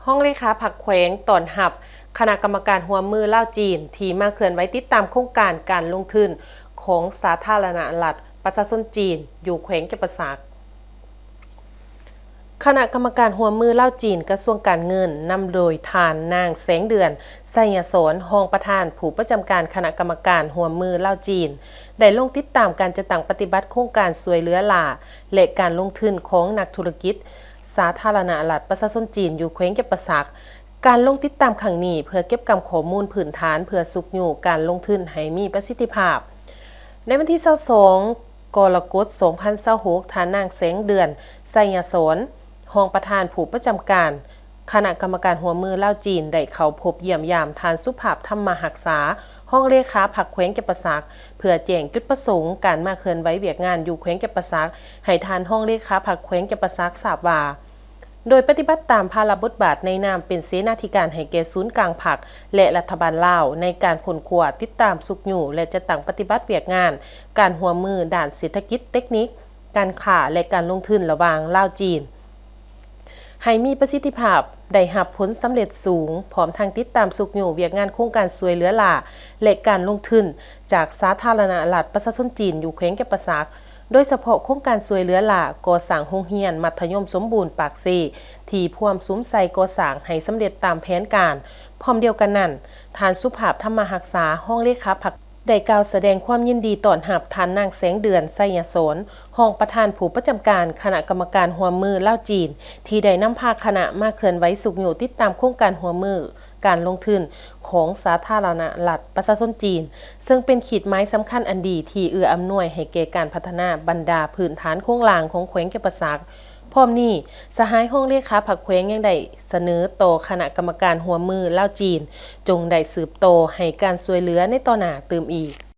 ຮອງເລຂາພັກແຂວງຕ້ອນຮັບຄະນະກຳມະການຮ່ວມມືລາວ-ຈີນ ທີ່ມາເຄື່ອນໄຫວຕິດຕາມໂຄງການການລົງທຶນຂອງສາທາລະນະລັດປະຊາຊົນຈີນ ຢູ່ແຂວງຈຳປາສັກ. ຄະນະກຳມະການຮ່ວມມືລາວ-ຈີນ ກະຊວງການເງິນ ນຳໂດຍທ່ານນາງ ແສງເດືອນ ໄຊຍະສອນ ຮອງປະທານຜູ້ປະຈຳການຄະນະກຳມະການຮ່ວມມືລາວ-ຈີນ ໄດ້ລົງຕິດຕາມການຈັດຕັ້ງປະຕິບັດໂຄງການຊ່ວຍເຫຼືອຫຼ້າ ແລະ ການລົງທຶນຂອງນັກທຸລະກິດສາທາລະນະລັດປະຊາຊົນຈີນ ຢູ່ແຂວງຈຳປາສັກ. ການລົງຕິດຕາມຄັ້ງນີ້ ເພື່ອເກັບກຳຂໍ້ມູນພື້ນຖານ ເພື່ອຊຸກຍູ້ການລົງທຶນໃຫ້ມີປະສິດທິພາບ. ໃນວັນທີຊາວສອງ ກໍລະກົດ ສອງພັນຊາວຫົກ ທ່ານນາງ ແສງເດືອນ ໄຊຍະສອນ ຮອງປະທານຜູ້ປະຈຳການຄະນະກຳມະການຮ່ວມມືລາວ-ຈີນ ໄດ້ເຂົ້າພົບຢ້ຽມຢາມທ່ານ ສຸພາບ ທຳມະຮັກສາ ຮອງເລຂາພັກແຂວງຈຳປາສັກ ເພື່ອແຈ້ງຈຸດປະສົງການມາເຄື່ອນໄຫວວຽກງານຢູ່ແຂວງຈຳປາສັກ ໃຫ້ທ່ານຮອງເລຂາພັກແຂວງຈຳປາສັກຊາບວ່າ ໂດຍປະຕິບັດຕາມພາລະບົດບາດໃນນາມເປັນເສນາທິການໃຫ້ແກ່ສູນກາງພັກ ແລະ ລັດຖະບານລາວ ໃນການຄົ້ນຄວ້າ, ຕິດຕາມ, ຊຸກຍູ້ ແລະ ຈັດຕັ້ງປະຕິບັດວຽກງານການຮ່ວມມືດ້ານເສດຖະກິດ, ເຕັກນິກ, ການຄ້າ ແລະ ການລົງທຶນລະຫວ່າງລາວ-ຈີນ ໃຫ້ມີປະສິດທິພາບ, ໄດ້ຮັບຜົນສຳເລັດສູງ, ພ້ອມທັງຕິດຕາມຊຸກຍູ້ວຽກງານໂຄງການຊ່ວຍເຫຼືອຫຼ້າ ແລະ ການລົງທຶນຈາກສາທາລະນະລັດປະຊາຊົນຈີນ ຢູ່ແຂວງຈຳປາສັກ, ໂດຍສະເພາະໂຄງການຊ່ວຍເຫຼືອຫຼ້າກໍ່ສ້າງໂຮງຮຽນມັດທະຍົມສົມບູນປາກເຊ ທີ່ພວມສຸມໃສ່ກໍ່ສ້າງໃຫ້ສຳເລັດຕາມແຜນການ. ພ້ອມດຽວກັນນັ້ນ, ທ່ານ ສຸພາບ ທຳມະຮັກສາ ຮອງເລຂາພັກ ໄດ້ກ່າວສະແດງຄວາມຍິນດີຕ້ອນຮັບທ່ານນາງ ແສງເດືອນ ໄຊຍະສອນ ຮອງປະທານຜູ້ປະຈຳການຄະນະກຳມະການຮ່ວມມືລາວ-ຈີນ ທີ່ໄດ້ນຳພາຄະນະມາເຄື່ອນໄຫວຊຸກຍູ້ຕິດຕາມໂຄງການຮ່ວມມືການລົງທຶນຂອງສາທາລະນະລັດປະຊາຊົນຈີນ, ເຊິ່ງເປັນຂີດໝາຍສຳຄັນອັນດີທີ່ເອື້ອອຳນວຍໃຫ້ແກ່ການພັດທະນາບັນດາພື້ນຖານໂຄງລ່າງຂອງແຂວງຈຳປາສັກ. ພ້ອມນີ້, ສະຫາຍຮອງເລຂາພັກແຂວງຍັງໄດ້ສະເໜີຕໍ່ຄະນະກຳມະການຮ່ວມມືລາວ-ຈີນ ຈົ່ງໄດ້ສືບຕໍ່ໃຫ້ການຊ່ວຍເຫຼືອໃນຕໍ່ໜ້າຕື່ມອີກ.